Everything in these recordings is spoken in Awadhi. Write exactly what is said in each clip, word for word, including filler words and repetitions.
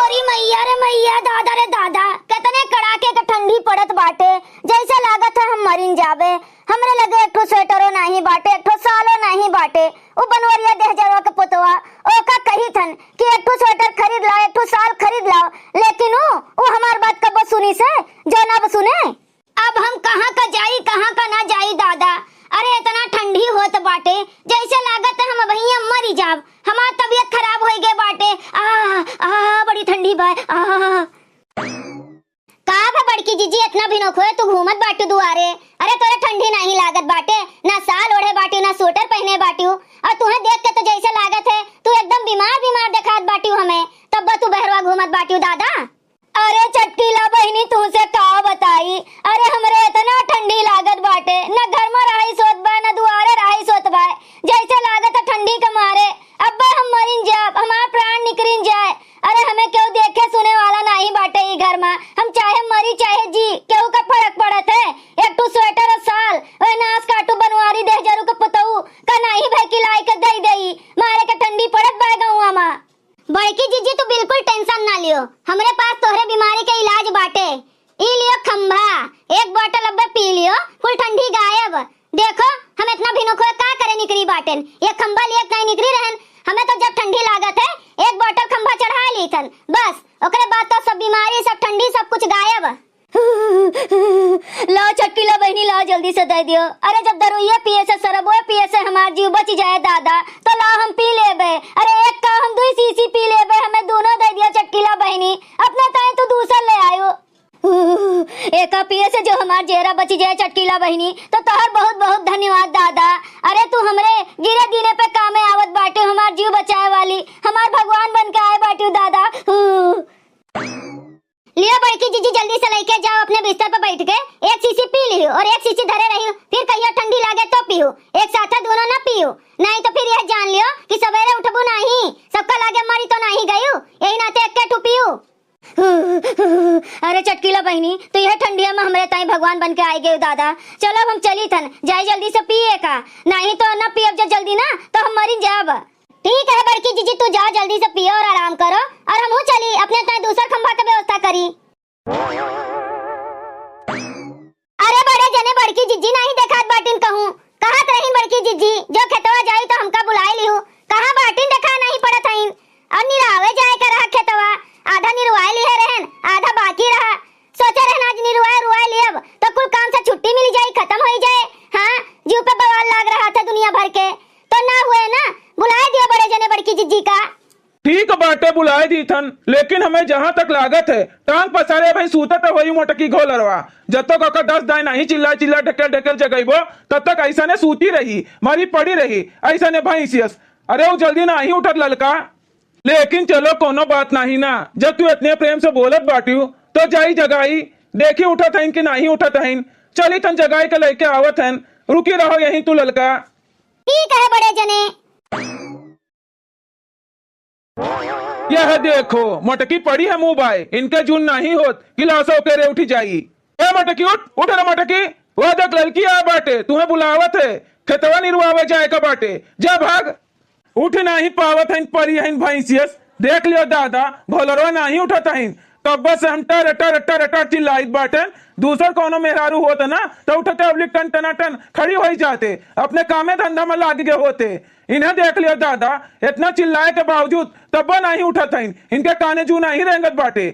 अरे मैया रे मैया, दादा रे दादा, कितने कड़ाके के ठंडी पड़त बाटे, जैसे लागत है हम मरिन जाबे। हमरे लगे एक ठो स्वेटरो नाही बाटे, एक ठो सालो नाही बाटे। उ बनवरिया देहजरवा के पुतवा, ओका कही थन कि एक ठो स्वेटर खरीद लाओ, एक ठो साल खरीद लाओ, लेकिन उ, उ हमार बात कबो सुनी से, जो ना अब सुने। अब हम कहाँ का जाई, कहाँ का ना जाई दादा। अरे इतना ठंडी होत बाटे, जैसे लागत है हम अबहिया मरी जाब। हमार तबीयत खराब होइ गए बाटे। आ, आ, बड़ी ठंडी बा। आ। का बा बड़की जीजी, इतना भिनोखोए तू घूमत बाटू दुआरे? अरे तोरे ठंडी नाही लागत बाटे, ना साल ओढ़े बाटियो, ना स्वेटर पहने बाटियो, और तुहे देख के तो जैसे लागत है तू एकदम बीमार बीमार देखात बाटियो हमें, तब तू बहरवा घूमत बाटियो दादा। अरे चटकीला बहिनी, तुहसे का बताई, अरे हमरे इतना ठंडी लागत बाटे, न घर में रहाइस होत बा, न दुआरे रहाइस होत बा, जैसे लागत है ठंडी के मारे अब्बे हम मरिन जाब, हमार प्राण निकरिन जाए। अरे हमें केहू देखे सुने वाला नाही बाटे ई घर में, हम चाहे मरी चाहे जी, केहू का फर्क पड़त है? एक ठू स्वेटर और साल, ओए नास काटू बनवारी देहजरू के पुतऊ का नाही भय कि लाई के दई दई, मारे के ठंडी पड़त बा गौवा में। बड़की जीजी, तू बिल्कुल tension ना लियो, हमरे पास तोहरे बीमारी के इलाज बाटे। ई लियो खंभा, एक bottle अब्बे पी लियो, कुल ठंडी गायब। देखो, हम इतना भिनुखो का करे निकरी बाटेन, ये खंभा लिए नहीं निकरी रहन। हमें तो जब ठंडी लागत है, एक bottle खंभा चढ़ा ली थन, बस ओकरे बाद तो सब बीमारी, सब ठंडी, सब कुछ गायब। ला चटकीला बहिनी, ला जल्दी से दे दियो। अरे जब दरुइये पिए से, शरबोए पिए से हमार जीव बच जाए दादा, तो ला हम पी लेबे। अरे एक का हम दुई शीशी पी लेबे, हमें दोनों दे दियो चटकीला बहिनी, अपने ताई तू दूसर ले आयो। एका पिए से जो हमार जेरा बच जाए चटकीला बहिनी, तो तोहर बहुत बहुत धन्यवाद दादा। अरे तू हमरे गिरे दिने पे कामे आवत बाटे, हमार जीव बचाए वाली, हमार भगवान बन के आए बाटे दादा। लियो बड़की जीजी, जल्दी से लेके जाओ अपने बिस्तर पर बैठ के, एक शीशी पी लियो और एक शीशी धरे रहियो, फिर कहियो ठंडी लागे तो पियो, एक साथ दोनों ना पियो, नहीं तो फिर यह जान लियो कि सवेरे उठबू नहीं, सबका लागे मरी तो नहीं गयू, यही नाते एक ठू पियो। अरे चटकीला बहिनी, तो यह ठंडिया में हमरे ताई भगवान बन के आए गए दादा। चलो अब हम चली थन, जाए जल्दी से पिए का, नहीं तो ना पियब जो जल्दी ना तो हम मरिन जाब। ठीक है बड़की जीजी, तू जाओ जल्दी से पियो और आराम करो, और हमहू चली अपने ताई दूसर खंभा के व्यवस्था करी। अरे बड़े जने बड़की जीजी नाही देखात बाटिन कहूँ, कहत रही बड़की जीजी जो खेतवा जाई तो हमका बुलाई लिहू, कहाँ बाटिन देखा नहीं पड़त हईन। और निरावे जाए के रहा खेतवा, आधा निरवाए लिहे रहन, आधा बाकी रहा। सोचे रहन आज निरवाए रुआए लियब तो कुल काम से छुट्टी मिल जाई, खत्म हो जाए। हाँ, जीव पे बवाल लाग रहा था दुनिया भर के, तो ना हुए ना, बुलाए दियो बड़े जने बड़की जीजी का। ठीक बाटे, बुलाए दीथन, लेकिन हमें जहाँ तक लागत है, टांग पसारे भाई सूतत होई मोटकी घोलरवा। जब तक ओकर दस दाई नहीं चिल्ला चिल्ला ढकेल ढकेल जगइबो, तब तक ऐसने सूती रही, मरी पड़ी रही, ऐसने भैंसियस। अरे वो जल्दी नहीं उठत ललका। लेकिन चलो कोनो बात नहीं ना, जब तू इतने प्रेम से बोलत बाटियो, तो जाई जगाई, देखी उठत हईन कि नहीं उठत हईन। चली थन जगाई के लेके आवत हन, रुकी रहो यहीं तू ललका। ठीक है बड़े जने। यह देखो, मटकी पड़ी है मुंह बाय, इनके जून नहीं होत, गिलासो के रे उठी जाई। ए मटकी, उठ, उठ रे मटकी, वह देख ललकी आ बाटे, तुम्हें बुलावत है, खेतवा निरवावे जाए का बाटे, जा भाग। उठ नहीं पावत हईन, परी हईन भैंसियस, देख लियो दादा, घोलरवा नहीं उठत हईन, तब से हम टर टर टर टर चिल्लाइत बाटे। दूसर कोनो मेहरारू होत ना, तो उठते अबली टन टना टन खड़ी होई जाते, अपने कामे धंधा में लाग गए होते। इन्हें देख लियो दादा, इतना चिल्लाए के बावजूद तब्बो नहीं उठत हईन, इनके काने जू नहीं रेंगत बाटे।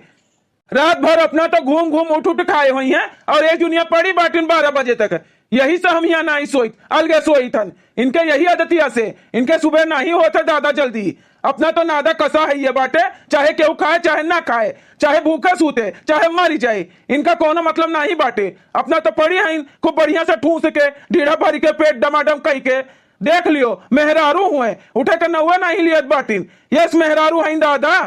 रात भर अपना तो घूम घूम उठ उठ खाए होइहें और ये जुनिया पड़ी बाटिन बारह बजे तक। यही से हम यहाँ नहीं सोइत, अलगे सोइत हन। इनके यही आदतिया से इनके सुबह नहीं होत है दादा जल्दी। अपना तो नादा कसा है ये बाटे, चाहे केहू खाए चाहे ना खाए, चाहे भूखे सूते चाहे मरी जाए, इनका कोनो मतलब नहीं बाटे। अपना तो पड़ी हईन खूब बढ़िया से ठूस के, ढीढ़ा भरी के पेट डमाडम कई के। देख लियो, मेहरारू हुए, उठे के नौवे नहीं लियत बाटिन। यस मेहरारू हईन दादा।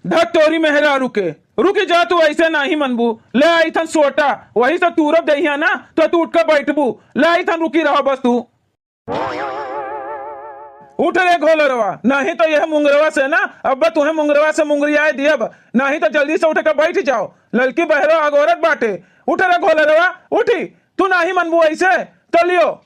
धत तोरी मेहरारू के। रुकी जा, तू ऐसे नाही मनबू। ले आई थन सोटा, वही से तूरब दहिया ना, तो तू उठ के बैठबू। ले आई थन, रुकी रहा बस तू। उठ रे घोलरवा, नहीं तो यह मुंगरवा से ना, अब तुम्हें मुंगरवा से मुंगरियाए दियब, नहीं तो जल्दी से उठ के बैठ जाओ। ललकी बहरो अगोरत बाटे। उठ रे घोलरवा, उठी, तू नाही मनबू ऐसे, तो लियो।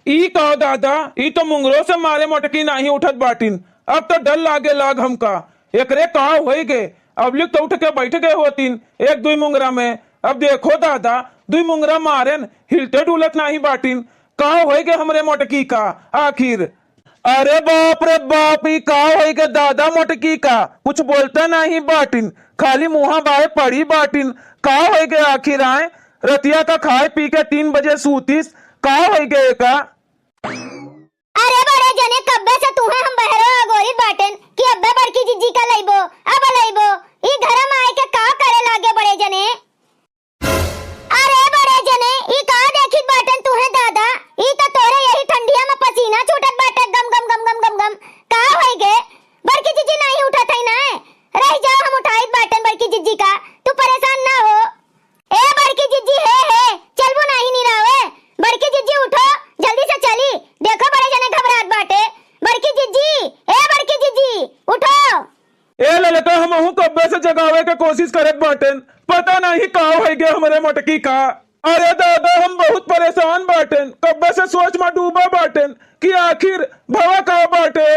ई का दादा, ई तो मुंगरो से मारे मोटकी नाही उठत बाटिन। अब तो डर लागे लाग हमका, एकरे का होई गे? अबलिक तो उठ के बैठ गए होतिन एक दुई मुंगरा में। अब देखो दादा, दुई मुंगरा मारेन, हिलते डुलत नाही बाटिन। का होई गे हमरे मोटकी का आखिर? अरे बाप रे बाप, ई का होई गे दादा मोटकी का? कुछ बोलते नाही बाटिन, खाली मुँहा बाए पड़ी बाटिन। का होई गे आखिर आए? रतिया का खाए पी के तीन बजे सूतिस, का होई गे एका? अरे बड़े जने, कब्बे से तुहे हम बहरो अगोरित बाटेन कि अब्बे बड़की जिज्जी का लइबो, अब लइबो। ई घरा में आए के का करे लागे बड़े जने? अरे बड़े जने, ई का देखित बाटेन तुहे दादा? ई तो तोरे यही ठंडिया में पसीना छूटत बाटे, गम गम गम गम गम गम। का होई गे? बड़की जिज्जी नाही उठत है ना? रह जाओ, हम उठाइत बाटेन बड़की जिज्जी का, तू परेशान ना हो। ए बड़की जिज्जी, हे, हे, चलबू नाही निरावे? बड़की जिज्जी उठो, जल्दी से चली। देखो बड़े जने घबरात बाटे। बड़की जिज्जी, ए बड़की जिज्जी, उठो। ए ललका, हमहू कब्बे से जगावे के कोशिश करत बाटेन, पता नाही का होई गे हमरे मोटकी का। अरे दादा, हम बहुत परेशान बाटेन, कब्बे से सोच में डूबा बाटेन कि आखिर भवा का बाटे।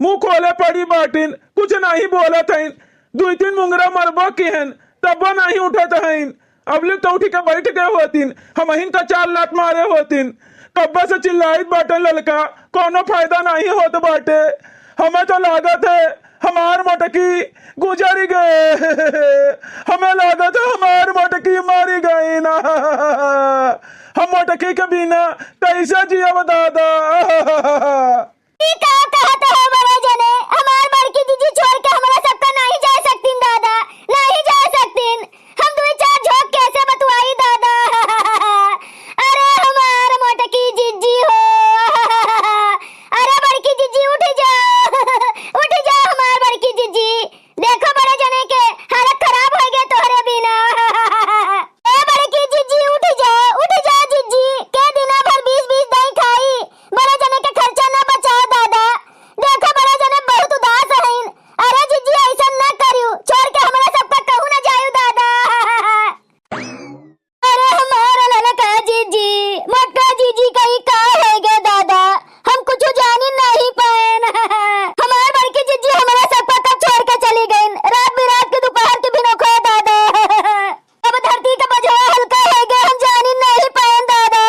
मुँह खोले पड़ी बाटिन, कुछ नाही बोलत हइन। दुई तीन मुंगरा मरबो किहन, तब्बो नाही उठत हइन। अबलिक तो उठी के बैठ गए होतिन, हमहिन का चार लात मारे होतिन। कब्बे से चिल्लाइत बाटे ललका, कौनो फायदा नाही होत बाटे। हमें तो लागत है हमार मोटकी गुजरी गए। हमें लागत है हमार मोटकी मरी गई ना। हम मोटकी के बिना कैसे जियब दादा? ई का कहत है बड़े जने? हमार बड़की जिज्जी छोड़ के हमरा सबका नाही जा सकतीन दादा, नाही जा सकतीन। हम दुई चार झोंक कैसे बतवाई दादा? अरे हमार मोटकी जिज्जी हो, अरे बड़की जिज्जी उठ जा, उठ जा हमार बड़की जिज्जी। देखो बड़े जने के हालत खराब होइ गए तोहरे बिना। ए बड़की जिज्जी उठ जा, उठ जा जिज्जी, के दिना भर बीस बीस दाई खाई, बड़े जने के खर्चा ना बचाओ दादा। देखो बड़े जने बहुत उदास हइन। अरे जिज्जी ऐसन ना करियो, छोड़ के हमरा सबका कहूँ ना जायु दादा। अरे हमार ललका जिज्जी, मोटका जिज्जी कहीं का होइ गे दादा, हम कुछ जानी नाही पाएन। हमार बड़की जिज्जी हमरा सबका कब छोड़ के चली गइन, रात बिरात के दोपहर के भी नोखा दादा। अब धरती का बजवा हल्का होइ गे, हम जानी नाही पाएन दादा।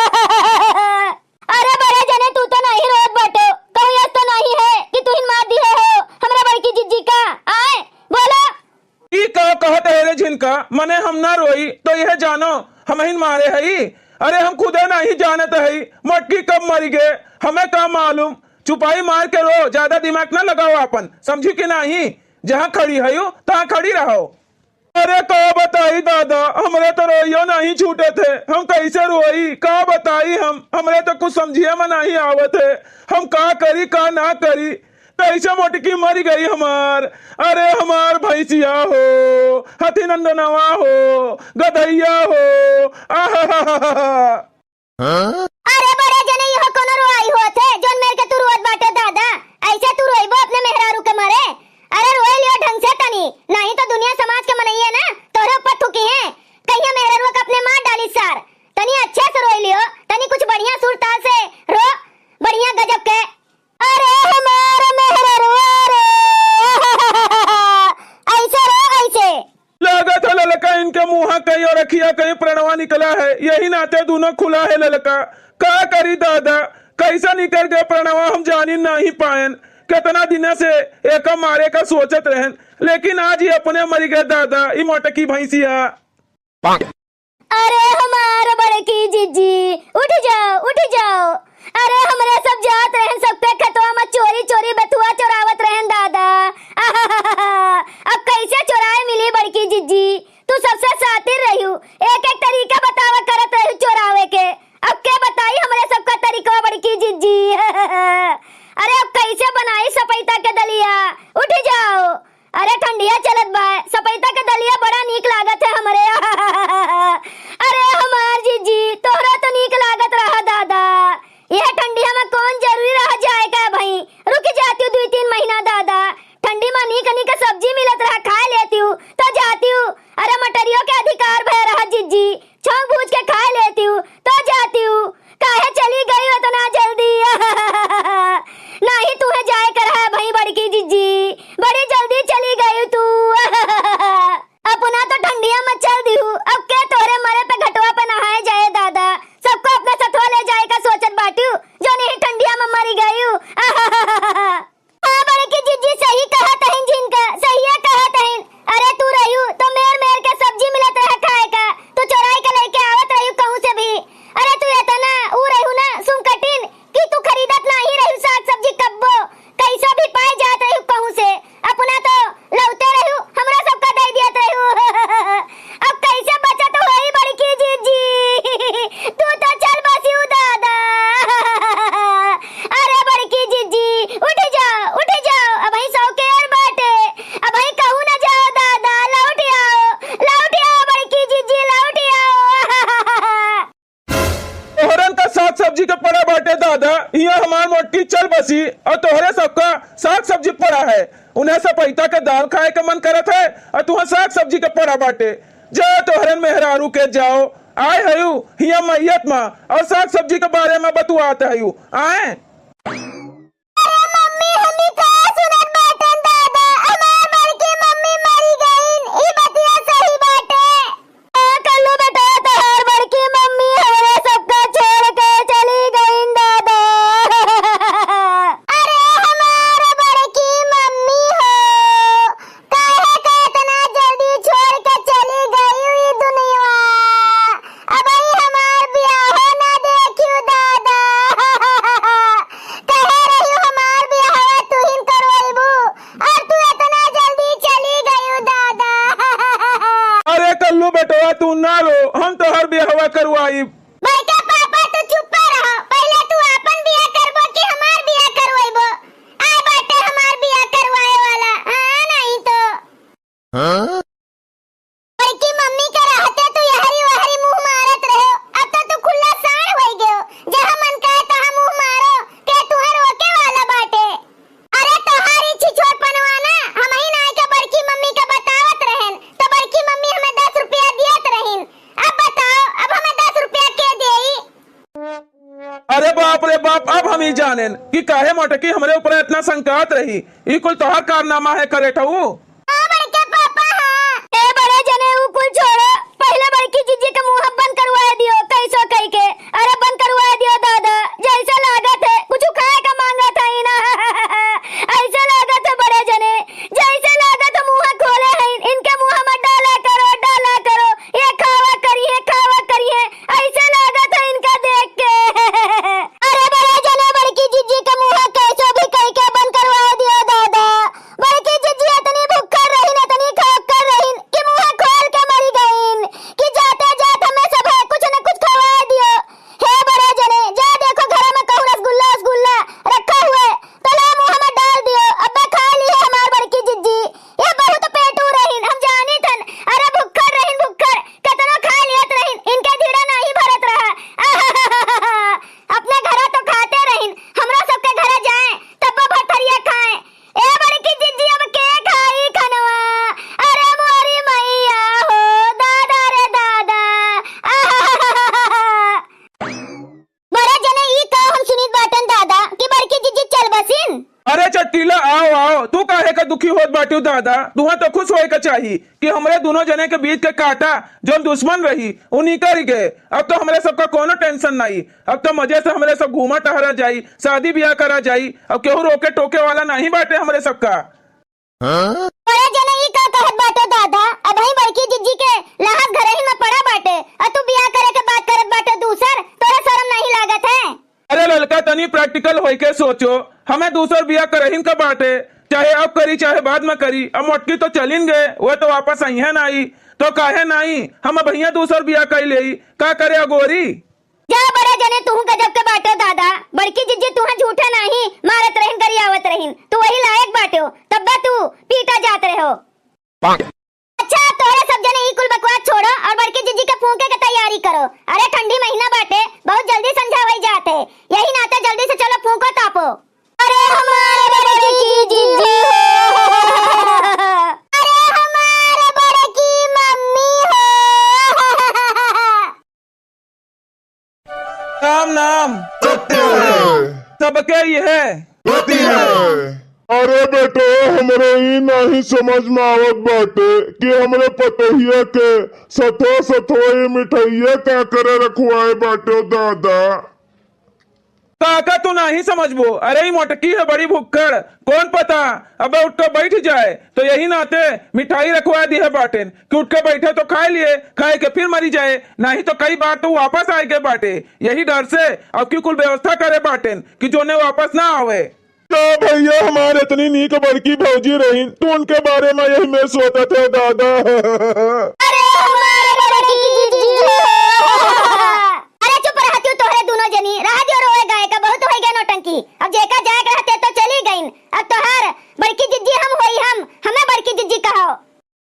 अरे बड़े जने, तू तो नाही रोत बाटो, कहूँ यस तो नाही है कि तुहिन मार दिहे हो हमरा बड़की जिज्जी का? आए बोला। ई का कहत है रे झिनका? मने हम ना रोई तो यह जानो हमहिन मारे हई? अरे हम खुदे नाही जानत हई मोटकी कब मरी गे, हमें का मालूम। चुपाई मार के रो, ज्यादा दिमाग ना लगाओ आपन, समझी कि नाही? जहाँ खड़ी हई तहाँ खड़ी रहो। अरे का बताई दादा, हमरे तो रोइयो नाही छूटत है, हम कैसे रोई, का बताई हम, हमरे तो कुछ समझिए में नाही आवत है, हम का करी का ना करी। कैसे मोटकी मर गई हमार, अरे हमार भैंसिया हो, हथी नंदनवा हो, गधैया हो, आहा। अरे बड़े जने, यह कोनो रोआई होत है, जौन मेर के तू रोत बाटे दादा? ऐसे तू रोइबो अपने मेहरारू के मरे? अरे रोए लियो ढंग से तनी, नाही तो दुनिया समाज के मनइया ना तोहरे ऊपर थूकी हैं। कहिया मेहरारू के अपने मार डाली सार। तनी अच्छे से रोए लियो, तनी कुछ बढ़िया सुर ताल से रो, बढ़िया गजब के। अरे हमार मेहररुआ रे, ऐसे रे, ऐसे। लागत है ललका इनके मुँहा कहीं और अखिया कहीं प्रणवा निकला है, यही नाते दोनों खुला है ललका। का करी दादा, कैसा निकल गया प्रणवा, हम जानी नहीं पाएन। कितना दिन से एका मारे का सोचत रहन, लेकिन आज ही अपने मर गए दादा, ई मोटकी भैंसिया। अरे हमार बड़की जिज्जी, उठ जाओ, उठ जाओ। अरे हमरे सब जात रहन, सबके खेतवा में चोरी चोरी बथुआ चोरावत रहन दादा। अब कैसे चोराए मिली बड़की जिज्जी? तू सबसे सातिर रह्यू, एक एक तरीका बतावा करत रह्यू चोरावे के। अब के बताई हमरे सबका तरीका बड़की जिज्जी? अरे अब कैसे बनाई सपैता के दलिया? उठ जाओ। अरे ठंडिया चलत बा, सपैता के दलिया बड़ा नीक लागत है हमरे। अरे हमार जिज्जी, तोहरा तो नीक लागत रहा दादा। यह ठंडिया में कौन जरूरी रहा जाए का भाई? रुक जाती हूँ असी, और तोहरे सबका साग सब्जी पड़ा है। उन्हें सपैता के दाल खाए के मन करत है, और तुहाँ साग सब्जी के पड़ा बाटे। जा तोहरन मेहरारू के जाओ, आए हयू हियाँ मैयत मा, और साग सब्जी के बारे मा बतुआत हयू। आए। अरे मम्मी, हम ई का सुनत बाटन दादा, हमार बड़की मम्मी मरी गईन, ई बतिया सही बाटे? का कल्लू बेटा, तोहार बड़की मम्मी हमरे सबका छोड़ के चली गईन दादा। अरे हमार बड़की मम्मी हो, काहे का इतना जल्दी छोड़ के चली गई ई दुनिया? अबही हमार बियाहो ना देखियो दादा। कहे रहियो हमार बियाहवा तुहिन करवइबू, और तू इतना जल्दी चली गयू दादा। अरे कल्लू बेटवा, तू ना रो, हम तोहर बियाहवा करवाइब। बड़का पापा, तू चुप्पा रहो, पहिले तू आपन बियाह करबो कि हमार बियाह करवइबो? आ बाटे हमार बियाह करवाए वाला, हाँ, नहीं तो। हाँ? बड़की मम्मी के रहते तू यहरी वहरी मुँह मारत रहो, अब तो तू खुल्ला साँड़ होइ गयो, जहाँ मन कहे तहाँ मुँह मारो, के तुहर रोके वाला बाटे? अरे तोहार ई छिछोरपनवा ना, हमही नाई के बड़की मम्मी के बतावत रहेन, तो बड़की मम्मी हमें दस रुपया दियत रहीन। अब बताओ, अब हमें दस रुपया के देई? अरे बाप रे बाप, अब हम ही जानेन कि काहे मोटकी हमरे ऊपर इतना संकात रही। ई कुल तोहार कारनामा है करे ठऊ। हाँ, बड़के पापा, हाँ। ए बड़े जने, ऊ कुल छोड़ो, पहिले बड़की जिज्जी के मुँह बंद करवाए दियो, कैसो कई के। अरे बंद करवाए दियो दादा, जैसे लागत है कुछ खाए का मांगत है ना। ऐसे लागत है बड़े जने, जैसे लागत है मुँह खोले हैं, इनके मुँह में डाला करो, डाला करो, ये खावा करिए, खावा करिए, ऐसे लागत है इनका देख के। अरे बड़े जने, बड़की जिज्जी के मुँह कैसो भी कई के बंद करवाए दियो दादा। बड़की जिज्जी इतनी भुक्खड़ रहीन, इतनी खक्खड़ रहीन कि मुँह खोल के मरी गईन कि जाते जात हमें सभे कुछ न कुछ खवाए दियो। हे बड़े जने, जा देखो घर में कहूँ रसगुल्ला, रसगुल्ला रखा हुए, तो ला मुँह में डाल दियो। अब्बे खा ली है हमार बड़की जिज्जी, ये बहुत पेटू रहीन, हम जानी थन। अरे भुक्खड़ रहीन, भुक्खड़, कितनो खा लियत रहीन, इनके धीरे नहीं भरत रहा। अपने घरा तो खाते रहीन, हमरा सबके घरा जाए, तब भरथरिया खाए। ए बड़की जिज्जी, अब के खाई खनवा? अरे मोरी मैया हो, दादा रे दादा। बड़े जने, ई का हम सुनित बाटन दादा कि बड़की जिज्जी चल बसिन? अरे चटीला, आओ, आओ, तू काहे का दुखी होत बाटियो दादा? तुहा तो खुश होए का चाही कि हमरे दुनो जने के बीच के कांटा, जौन दुश्मन रही, उ निकल गए। अब तो हमरे सबका कोनो tension नाई। अब तो मजे से हमरे सब घूमा टहरा जाई, शादी ब्याह करा जाई। अब केहू रोके टोके वाला नाहीं बाटे हमरे सबका। बड़े जने ई का कहत बाटे दादा? अबहीं बड़की जिज्जी के लहास घरही में पड़ा बाटे, अ तू बियाह करे के बात करत बाटे दूसर, तोरा शरम नाहीं लागत है? अरे ललका, तनी practical होई के सोचो, हमें दूसर बियाह करहिन का बाटे, चाहे अब करी चाहे बाद में करी। अब मोटकी तो चलिन गए, वह तो वापस अइहे नाई, तो काहे नाई हम अबहिया दूसर बियाह कई लेई, का करे अगोरी? जा बड़े जने, तुहू गजब के बाटे दादा। बड़की जिज्जी तुहा झूठे नाहीं मारत रहिन, गरियावत रहिन, तू वही लायक बाटे हो, तब्बा तू पीटा जात रहे हो। अच्छा, तोहरे सब जने ई कुल बकवास छोड़ो और बड़की जिज्जी के फूंके के तैयारी करो। अरे ठंडी महीना बाटे, बहुत जल्दी संझा होई जात है, यही नाते जल्दी से चलो फूंको तापो। अरे हमारे बड़की जिज्जी हो। अरे हमारे बड़की मम्मी हो। राम नाम सत्य है। सबके यह गति है। अरे बेटो, हमरे ई नाहीं समझ में आवत बाटे कि हमरे पतोहिया के सथो सथो ई मिठाइया का करे रखवाए बाटे दादा। काका, तू नाहीं समझबो। अरे, ई मोटकी है बड़ी भुक्कड़, कौन पता अबे उठ के बैठ जाए, तो यही नाते मिठाई रखवा दिहे बाटेन कि उठ के बैठे तो खाए लिए, खाए के फिर मरी जाए, नाहीं तो कई बार तो वापस आए के बाटे। यही डर से अब की कुल व्यवस्था करे बाटेन कि जोने वापस ना आवे। तो भैया, हमारे इतनी नीक बड़की भौजी रही, तू उनके बारे में यही में सोचत है दादा। अरे हमारे बड़की जिज्जी हो। अरे चुप रहतियो तोहरे दुनो जनी, रह दियो रोए गाए का, बहुत होई गए नौटंकी। अब जेका जाए के रहते तो चली गईन, अब तोहार बड़की जिज्जी हम होई हम, हमें बड़की जिज्जी कहो।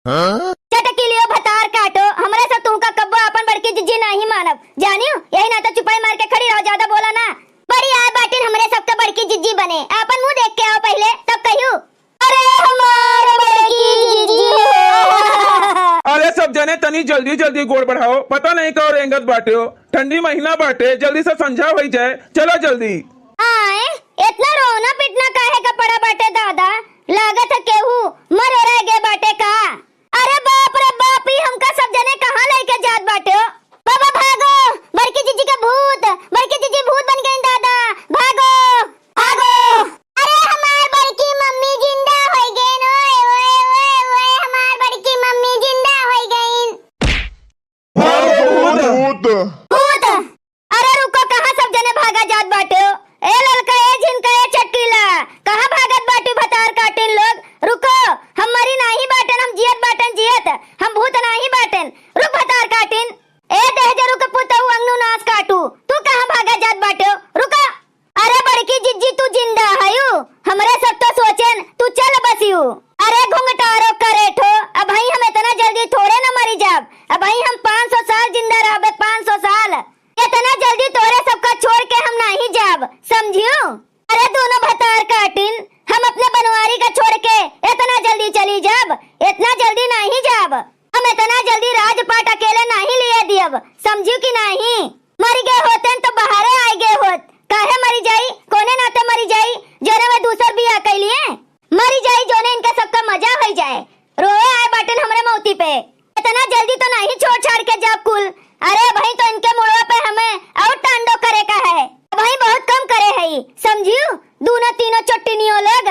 हाँ? चटकी लियो भतार काटो, हमरे से तुमका कब्बो आपन बड़की जिज्जी नाहीं मानब, जानियो? यही नाते चुपाई मार के खड़ी रहो, ज्यादा बोला ना। बड़ी आए बाटिन हमरे सबके बड़की जिज्जी बने। आपन मुँह देख के आओ पहिले, तब कहियो। अरे हमार बड़की जिज्जी हो। अरे सब जने तनी जल्दी जल्दी गोड़ बढ़ाओ, पता नहीं का रेंगत बाटे हो। ठंडी महीना बाटे, जल्दी से संझा होई जाए, चलो जल्दी। आए, इतना रोना पिटना काहे का पड़ा बाटे दादा? लागत है केहू मर ओराए गए बाटे का? अरे बाप रे बाप, ई हमका सब जने कहाँ लेके जात बाटे हो? बाबा भागो, बड़की जिज्जी के भूत, बड़की जिज्जी भूत बन गईन दादा, भागो, भागो। अरे हमार बड़की मम्मी जिंदा होई गईन, ओए, ओए, ओए, ओए, हमार बड़की मम्मी जिंदा होई गईन। भूत, भूत। भूत। अरे रुको, कहाँ सब जने भागा जात बाटे हो? ए ललका, ए झिनका, ए चटकीला, कहाँ भागत बाटू भतार काटिन लोग? रुको, हम मरी नाही बाटन, हम जियत बाटन, जियत, हम भूत नाही बाटन। रुक भतार काटिन। ए देहजरू के पुतऊ अंगनू नास काटू, तू कहाँ भागा जात बाटे हो? रुको। अरे बड़की जिज्जी, तू जिंदा हयू? हमरे सब तो सोचेन तू चल बसियू। अरे घुंघटारो करेठो, अबहीं हम इतना जल्दी थोड़े न मरी जाब। अबहीं हम पाँच सौ साल जिंदा रहबे, पाँच सौ साल। इतना जल्दी तोरे सबका छोड़ के हम नाही जाब, समझियू? अरे दोनों भतार काटिन, हम अपने बनवारी का छोड़ के इतना जल्दी चली जाब, इतना जल्दी नाही जाब। हम इतना जल्दी राजपाट अकेले नाही लिए दियब, समझियू कि नाही? मरि गए होतेन तो बाहरे आइ गए होत। काहे मरि जाई? कौने नाते मरि जाई? जोने वे दूसर बियाह कइ लिए? मरि जाई, जोने इनके सबका मजा होइ जाए। रोए आए बाटेन हमरे मौती पे। इतना जल्दी तो नाही छोड़ छाड़ के जाब कुल। अरे अबहीं तो इनके मुड़वा पे हमें और तांडव करे का है। अबहीं बहुत कम करे है, समझियू? दूनो तीनों चोट्टिनियों लोग।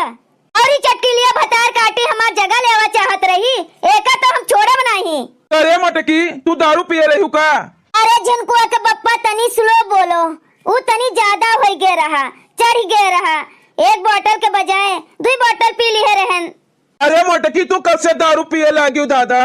और ई चटकीलिया भतार काटी हमार जगह लेवा चाहत रही, एका तो हम छोड़ब नाही। अरे मटकी, तू दारू पिए रहू का? अरे झिनकुआ के बप्पा तनी slow बोलो, ऊ तनी ज्यादा होइ गए रहा, चढ़ गए रहा। एक bottle के बजाय दुई bottle पी लिहे रहन। अरे मटकी, तू कब से दारू पिए लागियो दादा?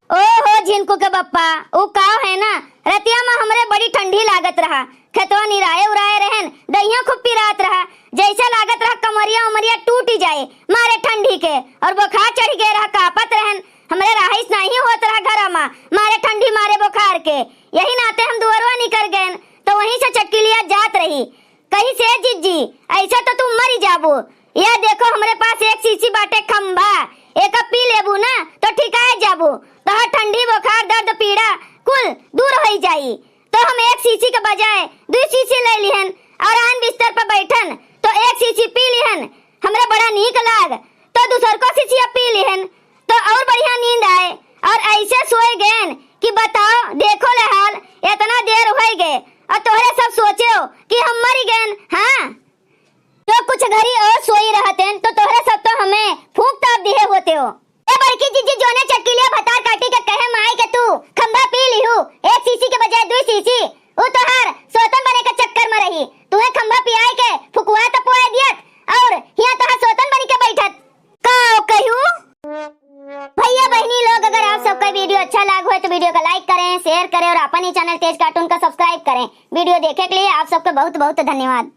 ओहो झिनकू के बप्पा, ऊ काव है ना, रतिया मा हमरे बड़ी ठंडी लागत रहा, खेतवा निराए उराए रहन, दहिया खूब पिरात रहा, जैसे लागत रहा कमरिया उमरिया टूटी जाए मारे ठंडी के, और बुखार चढ़ गए रहा, कांपत रहन, हमरे रहाइस नाही होत रहा घरा मा मारे ठंडी मारे बुखार के। यही नाते हम दुअरवा निकर गएन, तो वहीं से चटकीलिया जात रही। कहिस ए जिज्जी, ऐसे तो तू मरी जाबू। या देखो, हमरे पास एक शीशी बाटे खंभा, एका पी लेबू ना तो ठिकाए जाबू। तोहार ठंडी, बुखार, दर्द, पीड़ा कुल दूर होइ जाई। तो हम एक शीशी के बजाय दुई शीशी ले लिहन और आन बिस्तर पर बैठन तो एक शीशी पी लिहन। हमरे बड़ा नीक लाग, तो दूसर को शीशिया पी लिहन। तो और बढ़िया नींद आए और ऐसे सोए गएन कि बताओ, देखो ले हाल, इतना देर होइ गए और तोहरे सब सोचेओ कि हम मरी गएन। हाँ, जो कुछ घरी और सोई रहतेन तो तोहरे सब तो हमें फूंक ताप दिहे होतेओ। ए बड़की जिज्जी, जोने चटकीलिया भतार काटी के कहे माई के तू खंभा पी लिहू, एक शीशी के बजाय दुई शीशी, ऊ तोहार सोतन बने के चक्कर में रही, तुहे खंभा पियाए के फुकुआ तो पुआए दियत और हियां तोहार सोतन बनी के बैठत। का कहियो? भैया बहिनी लोग, अगर आप सबका video अच्छा लाग होए तो video का like करें, share करें और अपन ही channel तेज cartoon का subscribe करें। Video देखे के लिए आप सबका बहुत बहुत धन्यवाद।